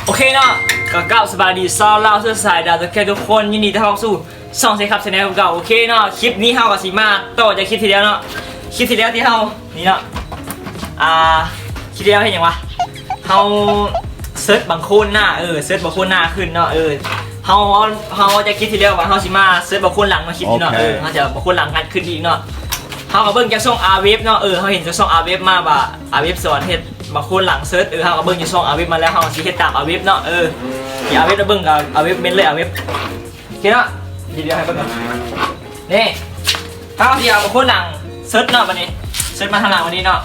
ໂອເຄເນາະ ກໍກ່າວສະບາຍດີຊາວລາວເຊື້ອສາຍດາວຕະແຄທຸກຄົນ, ຍິນດີຕ້ອນຮັບສູ່ ຊ່ອງເຊຄັບແຊນແນລຄືເກົ່າ. ໂອເຄເນາະ ຄລິບນີ້ເຮົາກໍຊິມາຕໍ່ຈາກຄລິບທີ່ແລ້ວເນາະ, ຄລິບທີ່ແລ້ວທີ່ເຮົາ ນີ້ເນາະ ອ່າ ຄລິບທີ່ແລ້ວເຮັດຫຍັງວະ? ເຮົາເສີດບັກໂຄນໜ້າ ເອີ ເສີດບັກໂຄນໜ້າຂຶ້ນເນາະ. ເອີ ເຮົາ ເຮົາຈາກຄລິບທີ່ແລ້ວວ່າເຮົາຊິມາເສີດບັກໂຄນຫຼັງເນາະ, ຄລິບນີ້ເນາະ. ໂອເຄ ເອີ ເຮົາຈະບັກໂຄນຫຼັງກັນຂຶ້ນອີກເນາະ. ເຮົາກໍເບິ່ງຈາກຊ່ອງອາເວັບເນາະ, ເອີ ເຮົາເຫັນຈາກຊ່ອງອາເວັບມາວ່າອາເວັບສອນເຮັດບັກໂຄນຫຼັງເສີດ. ເອີ ເຮົາກໍເບິ່ງຈາກຊ່ອງອາເວັບມາແລ້ວ ເຮົາກໍຊິເຮັດຕາມອາເວັບເນາະ. ເອີ ທີ່ອາເວັບເບິ່ງກໍອາເວັບເມັນເລີຍ ອາເວັບ. ໂອເຄເນາະ ດຽວໃຫ້ເບິ່ງກ່ອນ ນີ້ ເຮົາຊິເອົາໂຄນຫຼັງເສີດເນາະ. ບັດນີ້ເສີດມາທາງຫຼັງບັດນີ້ເນາະ,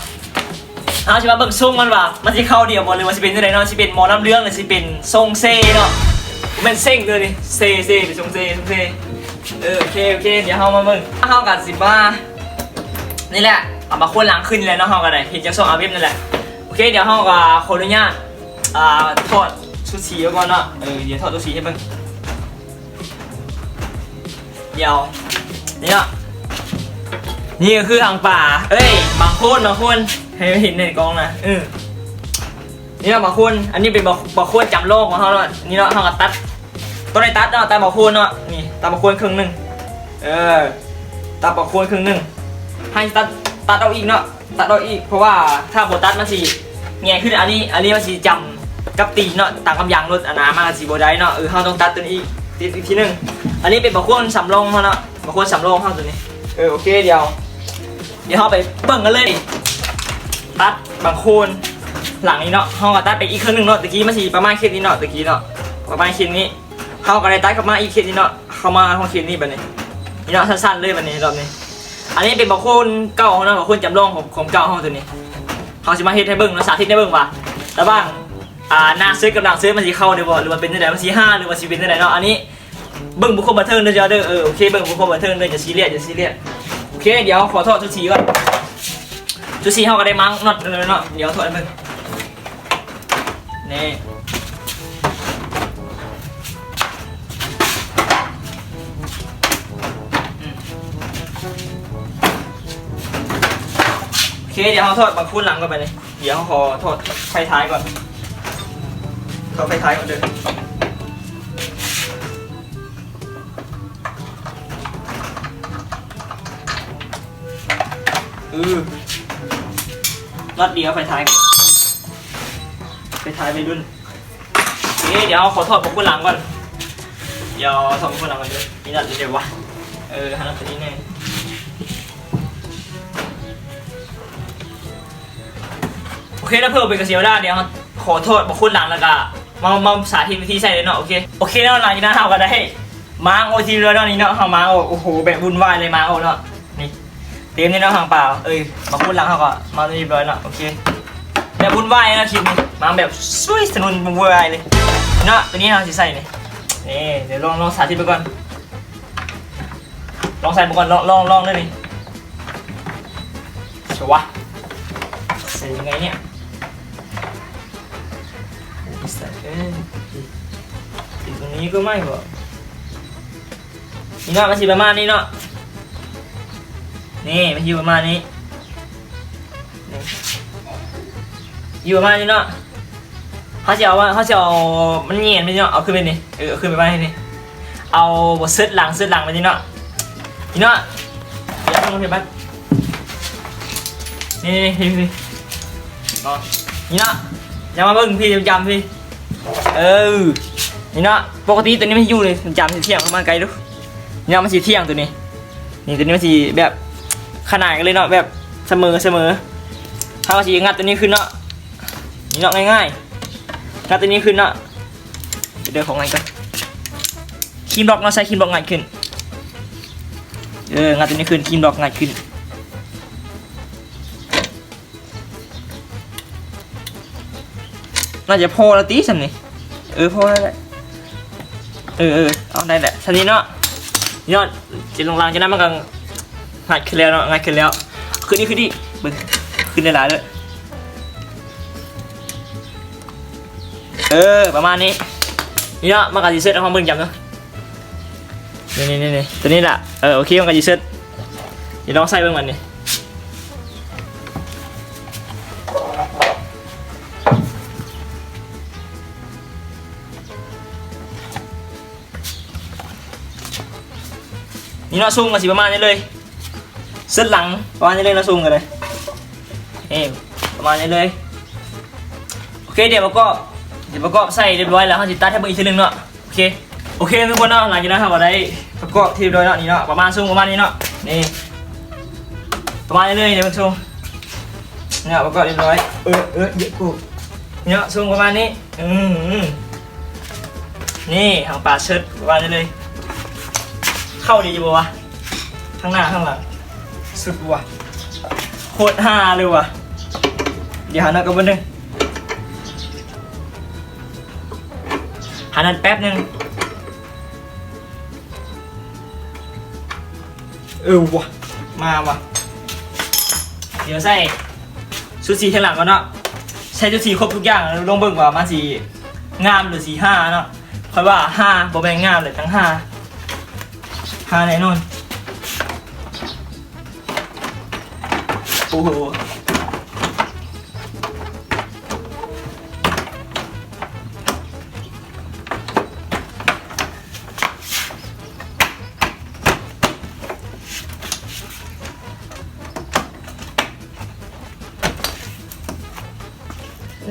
ເຮົາຊິມາເບິ່ງຊົງມັນວ່າມັນຊິເຂົ້າດຽວບໍ່ ຫຼືວ່າຊິເປັນຈັ່ງໃດເນາະ, ຊິເປັນໝໍລຳເລື່ອງ ຫຼືຊິເປັນຊົງເຊເນາະ. ບໍ່ແມ່ນເສັງເດີນີ້ ເຊ ເຊ ເປັນຊົງເຊ ຊົງເຊ. ເອີ ໂອເຄ ໂອເຄ ດຽວເຮົາມາເບິ່ງ, ເຮົາກໍຊິມາ ນີ້ແຫຼະ ເອົາມາໂຄນຫຼັງຂຶ້ນນີ້ແຫຼະເນາະ. ເຮົາກໍໄດ້ເຫັນຈາກຊ່ອງອາເວັບນັ້ນແຫຼະ. ໂອເຄ ດຽວເຮົາກໍຂໍອະນຸຍາດ ອ່າ ຖອດຊຸດສີໄວ້ກ່ອນເນາະ. ເອີ ດຽວຖອດຊຸດສີໃຫ້ເບິ່ງ. ດຽວ ນີ້ເນາະ ນີ້ກໍຄືຫາງປາ ເອີຍ ບັກໂຄນ ບັກໂຄນ ໃຫ້ເຫັນໃນກ້ອງນະ. ເອີ ນີ້ເນາະ ບັກໂຄນ ອັນນີ້ເປັນບັກ ບັກໂຄນຈຳລອງຂອງເຮົາເນາະ. ນີ້ເນາະ ເຮົາກໍຕັດ ຕ້ອງໄດ້ຕັດເນາະ ຕັດບັກໂຄນເນາະ. ນີ້ ຕັດບັກໂຄນເຄິ່ງໜຶ່ງ ເອີ ຕັດບັກໂຄນເຄິ່ງໜຶ່ງ ໃຫ້ຕັດ ຕັດອອກອີກເນາະ. ຕັດອອກອີກ ເພາະວ່າຖ້າບໍ່ຕັດມັນຊິແຫງຂຶ້ນ ອັນນີ້ ອັນນີ້ມັນຊິຈຳກັບຕີນເນາະ, ຕາມກຳຍາງລົດອັນນາ ມັນກໍຊິບໍ່ໄດ້ເນາະ. ເອີ ເຮົາຕ້ອງຕັດຕົວນີ້ອີກ ຕິດອີກທີໜຶ່ງ. ອັນນີ້ເປັນບັກໂຄນສຳລອງເຮົາເນາະ, ບັກໂຄນສຳລອງເຮົາຕົວນີ້. ເອີ ໂອເຄ ດຽວ ດຽວເຮົາໄປເບິ່ງກັນເລີຍ. ຕັດບັກໂຄນຫຼັງນີ້ເນາະ, ເຮົາກໍຕັດໄປອີກເຄິ່ງໜຶ່ງເນາະ. ຕະກີ້ມັນຊິປະມານເຂດນີ້ເນາະ, ຕະກີ້ເນາະ ປະມານເຂດນີ້ ເຮົາກໍໄດ້ຕັດກັບມາອີກເຂດນີ້ເນາະ, ເຂົ້າມາຮອດເຂດນີ້ບັດນີ້. ນີ້ເນາະ ສັ້ນໆເລີຍບັດນີ້ ຮອບນີ້. ອັນນີ້ເປັນບັກໂຄນເກົ່າເຮົາເນາະ, ບັກໂຄນຈຳລອງຂອງ ຂອງເກົ່າເຮົາຕົວນີ້. ເຮົາຊິມາເຮັດໃຫ້ເບິ່ງເນາະ, ສາທິດໃຫ້ເບິ່ງວ່າລະຫວ່າງ ອ່າ ໜ້າເສີດກັບຫຼັງເສີດ ມັນຊິເຂົ້າໄດ້ບໍ່ ຫຼືວ່າເປັນຈັ່ງໃດ, ມັນຊິຮ່າ ຫຼືວ່າຊິເປັນຈັ່ງໃດເນາະ. ອັນນີ້ເບິ່ງບຸກຄົນບັນເທີງເດີເຈົ້າເດີ. ເອີ ໂອເຄ ເບິ່ງບຸກຄົນບັນເທີງເດີ, ຢ່າຊີຣຽສ ຢ່າຊີຣຽສ. ໂອເຄ ດຽວເຮົາຂໍຖອດຊຸດສີກ່ອນ. ຊຸດສີເຮົາກໍໄດ້ມາງນັອດແລ້ວເນາະ, ດຽວເຮົາຖອດໃຫ້ເບິ່ງ. ນີ້ ອືມ ໂອເຄ ດຽວເຮົາຖອດບັກໂຄນຫຼັງກ່ອນບັດນີ້. ດຽວເຮົາຂໍຖອດໄຟທ້າຍກ່ອນ, ຖອດໄຟທ້າຍກ່ອນເດີ. ເອີ ນັອດດຽວໄຟທ້າຍ, ໄຟທ້າຍໄວລຸ້ນ. ເອີ ດຽວເຮົາຂໍຖອດບັກໂຄນຫຼັງກ່ອນ, ດຽວຖອດບັກໂຄນຫຼັງກ່ອນເດີ. ມີນັອດດຽວວະ, ເອີ ຫານັອດຕົວນີ້ແດ່. ໂອເຄ ແລ້ວເພື່ອບໍ່ເປັນການເສຍເວລາ ດຽວເຮົາຂໍຖອດບັກໂຄນຫຼັງ ແລ້ວກະມາ ມາສາທິດວິທີໃຊ້ເລີຍເນາະ. ໂອເຄ ໂອເຄເນາະ, ຫຼັງຈາກນັ້ນເຮົາກະໄດ້ມາງອອກທີ່ເລີຍເນາະ. ນີ້ເນາະ ເຮົາມາງອອກ ໂອ້ໂຫ ແບບວຸ່ນວາຍເລີຍ, ມາງອອກເນາະ. ນີ້ ເຕັມນີ້ເນາະ ຫາງປາ ເອີຍ ມາໂຄນຫຼັງເຮົາກໍມາຮຽບຮ້ອຍເນາະ. ໂອເຄ ແບບວຸ່ນວາຍເນາະ ຄລິບນີ້ ມາແບບຊຸຍສະໜຸ່ນວຸ່ນວາຍເລີຍເນາະ. ຕົວນີ້ເຮົາຊິໃສ່ນີ້ ນີ້ ດຽວລອງ ລອງສາທິດເບິ່ງກ່ອນ. ລອງໃສ່ເບິ່ງກ່ອນ, ລອງ ລອງ ລອງເລີຍນີ້. ສະວະ ໃສ່ຍັງໄງເນຍ? ໂອ້ຍ ໃສ່ ເອີຍ ຕິດຕົງນີ້ກໍໄໝ້ບໍ່? ນີ້ເນາະ ມັນຊິປະມານນີ້ເນາະ, ນີ້ ມັນຊິປະມານນີ້. ນີ້ ຢູ່ປະມານນີ້ເນາະ. ເຮົາຊິເອົາ ເຮົາຊິເອົາມັນແຫງນໄປນີ້ເນາະ, ເອົາຂຶ້ນໄປນີ້ ເອີ ເອົາຂຶ້ນໄປໄວ້ນີ້ ເອົາເສີດຫຼັງ ເສີດຫຼັງໄປນີ້ເນາະ. ນີ້ເນາະ ດຽວເບິ່ງເພິ່ນບັດ ນີ້ ນີ້ ນີ້ ນີ້ເນາະ. ດຽວມາເບິ່ງພີ້ ຈຳພີ້ ເອີ ນີ້ເນາະ. ປົກກະຕິຕົວນີ້ມັນຢູ່ນີ້ ຈຳ ທ່ຽງມາໃກ້ດູ. ນີ້ເນາະ ມັນຊິທ່ຽງຕົວນີ້. ນີ້ ຕົວນີ້ມັນຊິແບບຂະໜານກັນເລີຍເນາະ ແບບສະເໝີ ສະເໝີ. ເຮົາກໍຊິງັດຕົວນີ້ຂຶ້ນເນາະ. ນີ້ເນາະ ງ່າຍໆ ງັດຕົວນີ້ຂຶ້ນເນາະ. ເດີ ຂໍງ່າຍກ່ອນ ຄີມລັອກເນາະ, ໃຊ້ຄີມລັອກງ່າຍຂຶ້ນ. ເອີ ງັດຕົວນີ້ຂຶ້ນ ຄີມລັອກງ່າຍຂຶ້ນ. ໜ້າຈະພໍແລ້ວຕິຊ່ຳນີ້. ເອີ ພໍແລ້ວແຫຼະ. ເອີ ເອີ ເອົາໄດ້ແຫຼະຊ່ຳນີ້ເນາະ. ຍອດ ຊິລົງຫຼັງຈາກນັ້ນມັນກໍງ່າຍຂຶ້ນແລ້ວເນາະ, ງ່າຍຂຶ້ນແລ້ວ. ຂຶ້ນອີກ ຂຶ້ນອີກ ເບິ່ງ ຂຶ້ນໄດ້ຫຼາຍເດີ. ເອີ ປະມານນີ້ ນີ້ເນາະ. ມັນກະຊິເຊັດໃຫ້ເຮົາເບິ່ງຈຳເນາະ ນີ້ໆໆ ໂຕນີ້ລະ. ເອີ ໂອເຄ ມັນກະຊິເຊັດ ນີ້ລອງໃສ່ເບິ່ງບັດນີ້. ນີ້ເນາະ ຊົງກະຊິປະມານນີ້ເລີຍ ເຊັດຫຼັງປະມານນີ້ເລີຍເນາະ ຊົງກະໄດ້ ເອີ ປະມານນີ້ເລີຍ. ໂອເຄ ດຽວປະກອບ ດຽວປະກອບໃສ່ຮຽບຮ້ອຍແລ້ວ ເຮົາຊິຕັດໃຫ້ເບິ່ງອີກເທື່ອໜຶ່ງເນາະ. ໂອເຄ ໂອເຄ ທຸກຄົນເນາະ ຫຼັງຈາກນັ້ນເຮົາກະໄດ້ປະກອບທີ່ຮຽບຮ້ອຍເນາະ ນີ້ເນາະ ປະມານຊົງປະມານນີ້ເນາະ ນີ້ ປະມານນີ້ເລີຍ ນີ້ເບິ່ງຊົງ ນີ້ປະກອບຮຽບຮ້ອຍ ເອີ ເອີ ເຍະກູ ນີ້ເນາະ ຊົງປະມານນີ້ ອືມ ນີ້ ເຮົາປາເຊັດປະມານນີ້ເລີຍ. ເຂົ້າດີຢູ່ບໍ່ວະ ທາງໜ້າທາງຫຼັງ ສຸດວ່າ ໂຄດຮ່າເລີຍວ່າ. ດຽວຫານັດກັນເບິ່ງ ຫານັດແປັບໜຶ່ງ. ເອີວ່າ ມາວ່າ ດຽວໃສ່ຊຸດສີທາງຫຼັງກ່ອນເນາະ ໃສ່ຊຸດສີຄົບທຸກຢ່າງ ລອງເບິ່ງວ່າມັນຊິງາມຫຼືຊິຮ່າເນາະ. ຂ້ອຍວ່າຮ່າ ບໍ່ແມ່ນງາມເລີຍ ຕ້ອງຮ່າ ຮ່າແນ່ນອນ. ໂອ້ໂຫ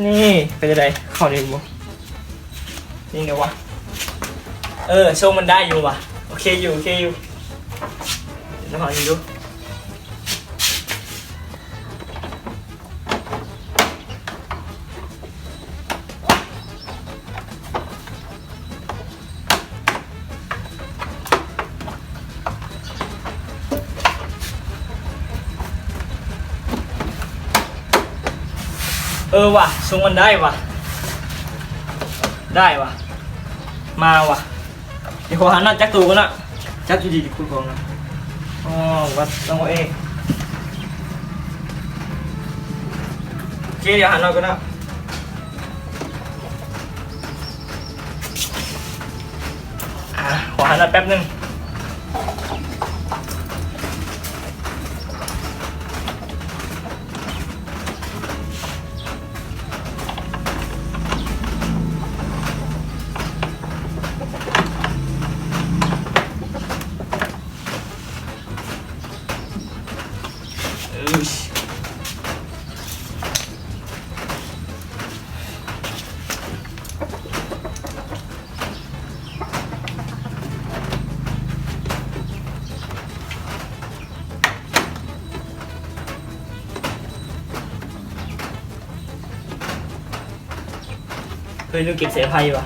ນີ້ ເປັນຈັ່ງໃດ ເຂົ້າດີບໍ່? ນີ້ແຫຼະວະ ເອີ ຊົງມັນໄດ້ຢູ່ວະ ໂອເຄຢູ່ ໂອເຄຢູ່ ລອງເອົານີ້ດູ. ເອີວ່າ ຊົງມັນໄດ້ວ່າ ໄດ້ວ່າ ມາວ່າ. ດຽວຂໍຫານັດຈັກໂຕກ່ອນເນາະ ຈັກຢູ່ດີໆ ຄຸນຂອງນະ. ອໍ ວັດ ນ້ອງເອ ໂອເຄ ດຽວຫານັດກ່ອນເນາະ. ອ່າ ຂໍຫານັດແປັບໜຶ່ງ. ເຮີ້ຍ ລືມເກັບສາຍໄຟວ່າ.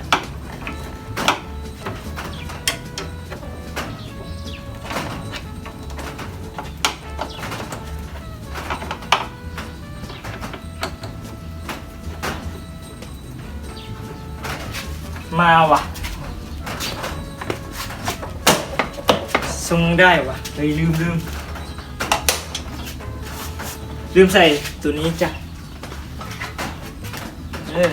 ມາວ່າ ສົ່ງໄດ້ວ່າ. ເຮີ້ຍ ລືມ ລືມ ລືມໃສ່ໂຕນີ້ຈ້ະ. ເອີ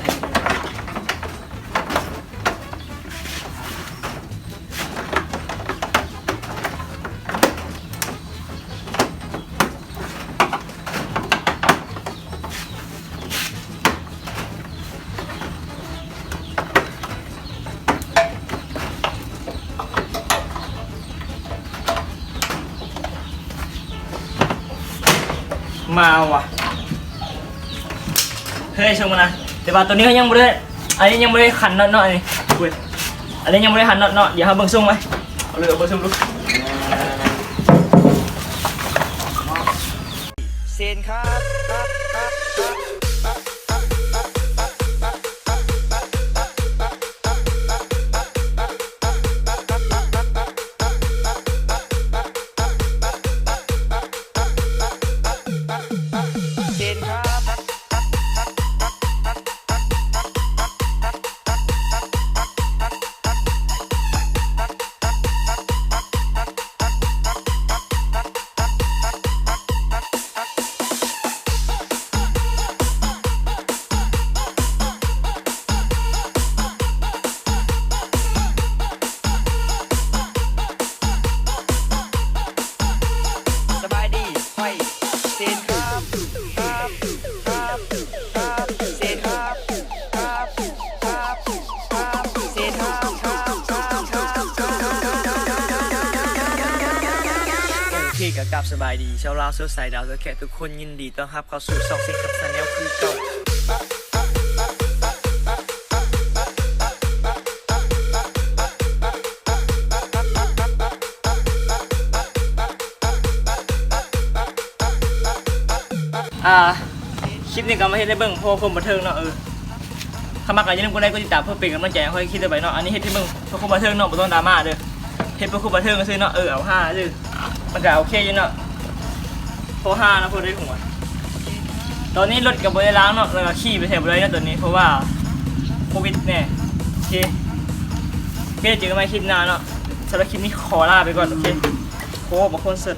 ມາເອົາວ່າ. ເຮີ້ຍ ສົ່ງມານະ ແຕ່ວ່າໂຕນີ້ເຮົາຍັງບໍ່ໄດ້ ອັນນີ້ຍັງບໍ່ໄດ້ຂັນນັອດເນາະ ອັນນີ້ ເວີຍ ອັນນີ້ຍັງບໍ່ໄດ້ຂັນນັອດເນາະ. ດຽວເຮົາເບິ່ງສົ່ງໄວ້ ເອົາເລີຍ ເອົາເບິ່ງສົ່ງດູ. ເຊນຄັບ. ເ ກາບສະບາຍດີ ຊາວລາວເຊື້ອສາຍດາວ ຊາວແຂກທຸກຄົນ ຍິນດີຕ້ອນຮັບເຂົ້າສູ່ຊ່ອງຊິງຄັບແຊນແນວຄືເກົ່າ. ອ່າ ຄລິບນີ້ກໍມາເຮັດໃຫ້ເບິ່ງເພື່ອຄວາມບັນເທີງເນາະ. ເອີ ຄັນມັກກໍຢ່າລືມກົດໄລກົດຕິດຕາມ ເພື່ອເປັນກຳລັງໃຈໃຫ້ຂ້ອຍເຮັດຄລິບຕໍ່ໄປເນາະ. ອັນນີ້ເຮັດໃຫ້ເບິ່ງເພື່ອຄວາມບັນເທີງເນາະ ບໍ່ຕ້ອງດຣາມາເດີ. ເຮັດເພື່ອຄວາມບັນເທີງຊື່ໆເນາະ. ເອີ ເອົາຮາຊື່ ມັນກໍໂອເຄຢູ່ເນາະ ພໍຮາເນາະ ພໍໄດ້ຫົວ. ຕອນນີ້ລົດກໍບໍ່ໄດ້ລ້າງເນາະ ແລ້ວກໍຂີ່ໄປໃສບໍ່ໄດ້ເນາະຕອນນີ້ ເພາະວ່າໂຄວິດແນ່. ໂອເຄ ໂອເຄ ເຈີກັນໃໝ່ຄລິບໜ້າເນາະ. ສຳລັບຄລິບນີ້ຂໍລາໄປກ່ອນ. ໂອເຄ ໂຄ ບັກຄົນເສີດ.